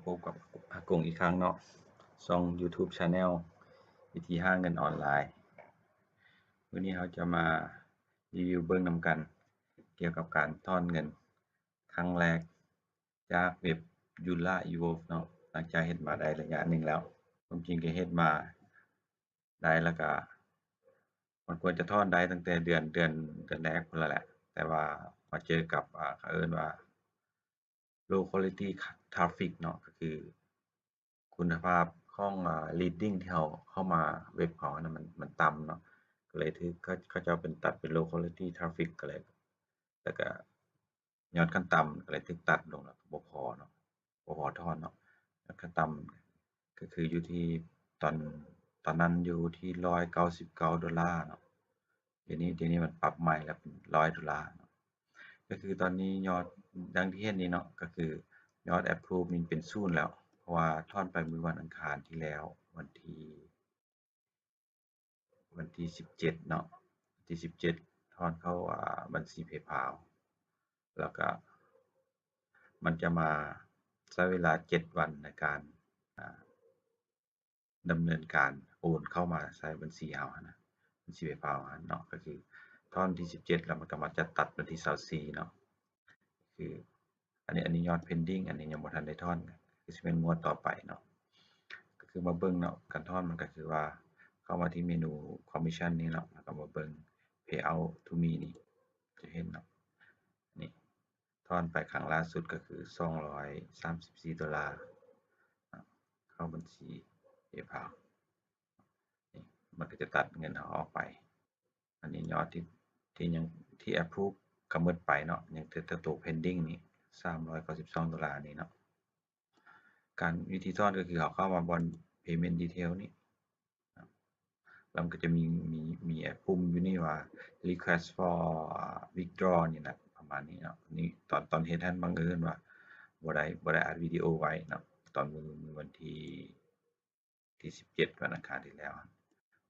ພົບກັບອາກົງອີກຄັ້ງເນາະ ຊ່ອງ YouTube Channel ວິທີຫາເງິນອອນລາຍ. ມື້ນີ້ເຮົາຈະມາຣີວິວເບິ່ງນຳກັນ ກ່ຽວກັບການຖອນເງິນຄັ້ງແລກຈາກເວັບ Yulla Evolve ເນາະ. ຫຼັງຈາກເຮັດມາໄດ້ໄລຍະໜຶ່ງແລ້ວ, ຄວາມຈິງກໍເຮັດມາໄດ້ ແລ້ວກໍມັນຄວນຈະຖອນໄດ້ຕັ້ງແຕ່ເດືອນ ເດືອນ ເດືອນແລກພຸ້ນລະແຫຼະ, ແຕ່ວ່າມາເຈີກັບ ອ່າ ເຂົາເອີ້ນວ່າ low quality traffic ເນາະ, ກໍຄືຄຸນນະພາບຂອງ ອ່າ leading ທີ່ເຮົາເຂົ້າມາເວັບເຮົານັ້ນ ມັນ ມັນຕ່ຳເນາະ, ກໍເລີຍຖືກ ເຂົາ ເຂົາເຈົ້າເປັນ ຕັດເປັນ low quality traffic ກໍເລີຍ ແລ້ວກໍຍອດຂັ້ນຕ່ຳກໍເລີຍຖືກຕັດລົງ ແລ້ວກໍບໍ່ພໍເນາະ, ບໍ່ພໍຖອນເນາະ. ຍອດຂັ້ນຕ່ຳກໍຄືຢູ່ທີ່ ຕອນ ຕອນນັ້ນຢູ່ທີ່ຮ້ອຍເກົ້າສິບເກົ້າໂດລາເນາະ. ດຽວນີ້ ດຽວນີ້ມັນປັບໃໝ່ແລ້ວເປັນຮ້ອຍໂດລາເນາະ. ກໍຄືຕອນນີ້ຍອດ ດັ່ງທີ່ເຫັນນີ້ເນາະ, ກໍຄືຍອດ approve ນີ້ເປັນສູນແລ້ວ, ເພາະວ່າຖອນໄປມື້ວັນອັງຄານທີ່ແລ້ວ ວັນທີ ວັນທີສິບເຈັດເນາະ, ວັນທີສິບເຈັດຖອນເຂົ້າ ອ່າ ບັນຊີ PayPal ແລ້ວກໍມັນຈະມາໃຊ້ເວລາເຈັດວັນໃນການ ອ່າ ດຳເນີນການໂອນເຂົ້າມາໃສ່ບັນຊີເຮົາຫັ້ນນະ, ບັນຊີ PayPal ເຮົາຫັ້ນເນາະ. ກໍຄືຖອນວັນທີສິບເຈັດ ແລ້ວມັນກໍມາຈະຕັດວັນທີຊາວສີ່ເນາະ. ຄືອັນນີ້ ອັນນີ້ຍອດ pending ອັນນີ້ຍັງບໍ່ທັນໄດ້ຖອນ, ຄືຊິແມ່ນງວດຕໍ່ໄປເນາະ. ກໍຄືມາເບິ່ງເນາະ, ການຖອນມັນກໍຄືວ່າເຂົ້າມາທີ່ເມນູ commission ນີ້ເນາະ, ແລ້ວກໍມາເບິ່ງ payout to me ນີ້ ຈະເຫັນເນາະ, ນີ້ ຖອນໄປຄັ້ງລ່າສຸດກໍຄືສອງຮ້ອຍສາມສິບສີ່ໂດລາ ເຂົ້າບັນຊີ PayPal ນີ້ ມັນກໍຈະຕັດເງິນເຮົາອອກໄປ. ອັນນີ້ຍອດທີ່ ທີ່ຍັງ ທີ່ approve ກໍໝົດໄປເນາະ, ຍັງແຕ່ໂຕ pending ນີ້ ສາມຮ້ອຍເກົ້າສິບສອງໂດລານີ້ເນາະ. ການ ວິທີຖອນກໍຄືເຮົາເຂົ້າມາບ່ອນ payment detail ນີ້ ແລ້ວມັນກໍຈະມີ ມີ ມີ ອາ ປຸ່ມຢູ່ນີ້ວ່າ request for withdraw ນີ້ນະ ປະມານນີ້ເນາະ. ນີ້ຕອນ ຕອນເຮັດຫັ້ນ ບັງເອີນວ່າບໍ່ໄດ້ ບໍ່ໄດ້ອັດວິດີໂອໄວ້ເນາະ, ຕອນມື້ ມື້ວັນທີ ທີສິບເຈັດ ວັນອັງຄານທີ່ແລ້ວ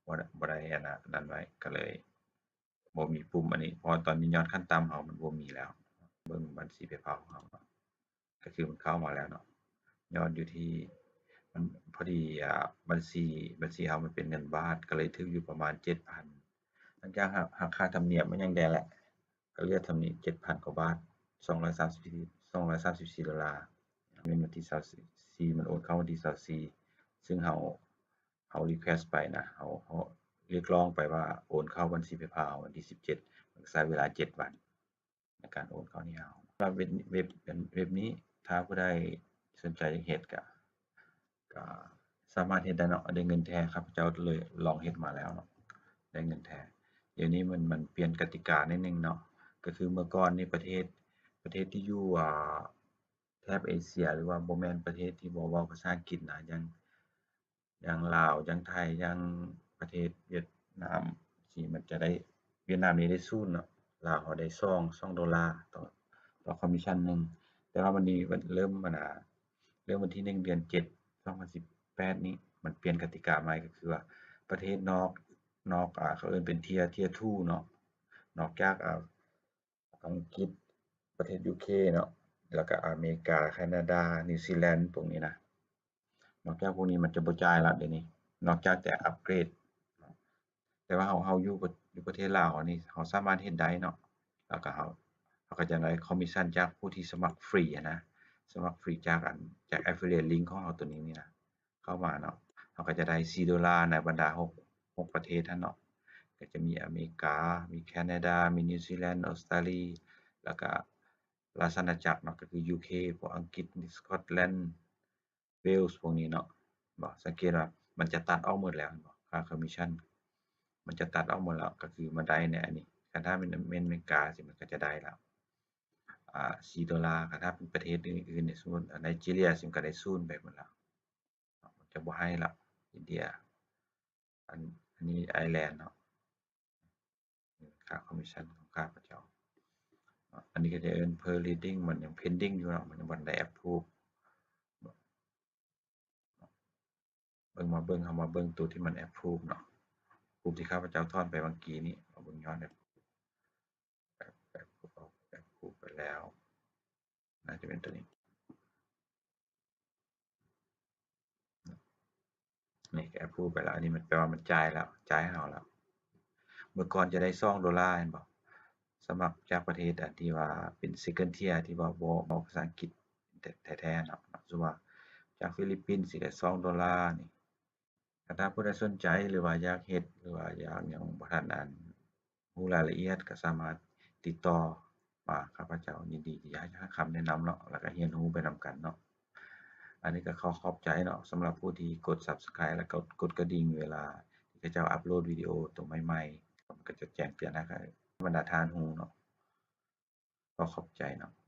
ບໍ່ໄດ້ ບໍ່ໄດ້ອັນນັ້ນ ນັ້ນໄວ້ ກໍເລີຍບໍ່ມີປຸ່ມອັນນີ້, ເພາະວ່າຕອນນີ້ຍອດຂັ້ນຕ່ຳເຮົາມັນບໍ່ມີແລ້ວ. ເບິ່ງບັນຊີ PayPal ຂອງເຮົາເນາະ, ກໍຄືມັນເຂົ້າມາແລ້ວເນາະ, ຍອດຢູ່ທີ່ ມັນພໍດີ ອ່າ ບັນຊີ ບັນຊີເຮົາມັນເປັນເງິນບາດ ກໍເລີຍຖືກຢູ່ປະມານເຈັດພັນ. ຫຼັງຈາກຫັກ ຫັກຄ່າທຳນຽມຫຍັງແດ່ແຫຼະ ກໍເຫຼືອສ່ຳນີ້ ເຈັດພັນກວ່າບາດ ສອງຮ້ອຍສາມສິບສີ່ ສອງຮ້ອຍສາມສິບສີ່ໂດລາ. ແມ່ນວັນທີຊາວສີ່ ມັນໂອນເຂົ້າວັນທີຊາວສີ່ ຊຶ່ງເຮົາ ເຮົາ request ໄປນະ, ເຮົາ ເຮົາຮຽກຮ້ອງໄປວ່າໂອນເຂົ້າບັນຊີ PayPal ວັນທີສິບເຈັດ, ມັນກໍໃຊ້ເວລາເຈັດວັນໃນການໂອນເຂົ້າໃຫ້ເຮົາ. ສຳລັບເວັບ ເວັບ ເວັບນີ້ ຖ້າຜູ້ໃດສົນໃຈຢາກເຮັດ ກໍ ກໍສາມາດເຮັດໄດ້ເນາະ, ໄດ້ເງິນແທ້. ຂ້າພະເຈົ້າເລີຍລອງເຮັດມາແລ້ວເນາະ, ໄດ້ເງິນແທ້. ດຽວນີ້ມັນ ມັນປ່ຽນກະຕິກາໜ້ອຍໜຶ່ງເນາະ, ກໍຄືເມື່ອກ່ອນນີ້ປະເທດ ປະເທດທີ່ຢູ່ ອ່າ ແຖບເອເຊຍ ຫຼືວ່າບໍ່ແມ່ນປະເທດທີ່ບໍ່ເວົ້າພາສາອັງກິດນະ, ຢ່າງ ຢ່າງລາວ ຢ່າງໄທ ຢ່າງປະເທດຫວຽດນາມ ຊີ້ ມັນຈະໄດ້ ຫວຽດນາມນີ້ໄດ້ສູນເນາະ, ລາວເຮົາໄດ້ສອງ ສອງໂດລາຕໍ່ ຕໍ່ commission ໜຶ່ງ. ແຕ່ວ່າບັດນີ້ເລີ່ມ ອັນນາ ເລີ່ມວັນທີໜຶ່ງ ເດືອນເຈັດ ສອງພັນສິບແປດນີ້ ມັນປ່ຽນກະຕິກາໃໝ່, ກໍຄືວ່າປະເທດນອກ ນອກ ອ່າ ເຂົາເອີ້ນເປັນ tier tier two ເນາະ, ນອກຈາກ ອ່າ ອັງກິດ ປະເທດ UK ເນາະ, ແລ້ວກໍອາເມລິກາ ແຄນາດາ ນິວຊີແລນ ພວກນີ້ນະ. ນອກຈາກພວກນີ້ມັນຈະບໍ່ຈ່າຍລະດຽວນີ້, ນອກຈາກແຕ່ອັບເກຣດ. ແຕ່ວ່າເຮົາ ເຮົາຢູ່ ຢູ່ປະເທດລາວເຮົານີ້ ເຮົາສາມາດເຮັດໄດ້ເນາະ, ແລ້ວກໍເຮົາ ເຮົາກໍຈະໄດ້ commission ຈາກຜູ້ທີ່ສະໝັກຟຣີຫັ້ນນະ, ສະໝັກຟຣີຈາກ ອັນ ຈາກ affiliate link ຂອງເຮົາໂຕນີ້ນີ້ນະ. ເຂົ້າມາເນາະ, ເຮົາກໍຈະໄດ້ສີ່ໂດລາໃນບັນດາຫົກ ຫົກປະເທດຫັ້ນເນາະ, ກໍຈະມີອາເມລິກາ ມີແຄນາດາ ມີນິວຊີແລນ ອົດສະຕາລີ ແລ້ວກໍລາຊະອານາຈັກເນາະ, ກໍຄື UK ພວກອັງກິດ ສະກອດແລນ ເວລສ໌ ພວກນີ້ເນາະ. ເຫັນບໍ່? ສັງເກດວ່າມັນຈະຕັດອອກໝົດແລ້ວ ເຫັນບໍ່? ຄ່າ commission ມັນຈະຕັດອອກໝົດແລ້ວ, ກໍຄືມາໄດ້ໃນອັນນີ້. ຄັນຖ້າແມ່ນ ແມ່ນອາເມລິກາ ຊິ ມັນກໍຈະໄດ້ແລ້ວ ອ່າ ສີ່ໂດລາ, ຄັນຖ້າເປັນປະເທດອື່ນໆ ສົມມຸດ ໄນຈີເຣຍ ຊິ ມັນກໍໄດ້ສູນໄປໝົດແລ້ວ. ຈະບໍ່ໃຫ້ລະ ອິນເດຍ ອັນ ອັນນີ້ໄອແລນເນາະ, ຄ່າ commission ຂອງຂ້າພະເຈົ້າ. ອັນນີ້ກໍຈະເອີ້ນ per reading ມັນຍັງ pending ຢູ່ເນາະ, ມັນຍັງບໍ່ໄດ້ approve. ເບິ່ງ ມາເບິ່ງ ເຮົາມາເບິ່ງໂຕທີ່ມັນ approve ເນາະ, ຮູບທີ່ຂ້າພະເຈົ້າຖອນໄປຫວ່າງກີ້ນີ້, ມາເບິ່ງຍອດ approve ໄປແລ້ວ ໜ້າຈະເປັນໂຕນີ້. ນີ້ກໍ approve ໄປແລ້ວ. ອັນນີ້ມັນແປວ່າມັນຈ່າຍແລ້ວ, ຈ່າຍໃຫ້ເຮົາແລ້ວ. ເມື່ອກ່ອນຈະໄດ້ສອງໂດລາແມ່ນບໍ່? ສະໝັກຈາກປະເທດອັນທີ່ວ່າເປັນ second tier ທີ່ວ່າບໍ່ເວົ້າພາສາອັງກິດແທ້ໆເນາະ, ສົມມຸດວ່າຈາກຟີລິບປິນຊິໄດ້ສອງໂດລານີ້. ຖ້າຜູ້ໃດສົນໃຈ ຫຼືວ່າຢາກເຮັດ ຫຼືວ່າຢາກຫຍັງ ບໍ່ທັນອັນ ຮູ້ລາຍລະອຽດ ກໍສາມາດຕິດຕໍ່ມາ, ຂ້າພະເຈົ້າຍິນດີທີ່ຈະໃຫ້ຄຳແນະນຳເນາະ ແລ້ວກໍຮຽນຮູ້ໄປນຳກັນເນາະ. ອັນນີ້ກໍຂໍຂອບໃຈເນາະ ສຳລັບຜູ້ທີ່ກົດ Subscribe ແລ້ວກໍກົດກະດິ່ງ ເວລາທີ່ເຂົາເຈົ້າອັບໂຫຼດວິດີໂອຕົວໃໝ່ໆ ມັນກໍຈະແຈ້ງເຕືອນໃຫ້ບັນດາທ່ານຮູ້ເນາະ. ຂໍຂອບໃຈເນາະ.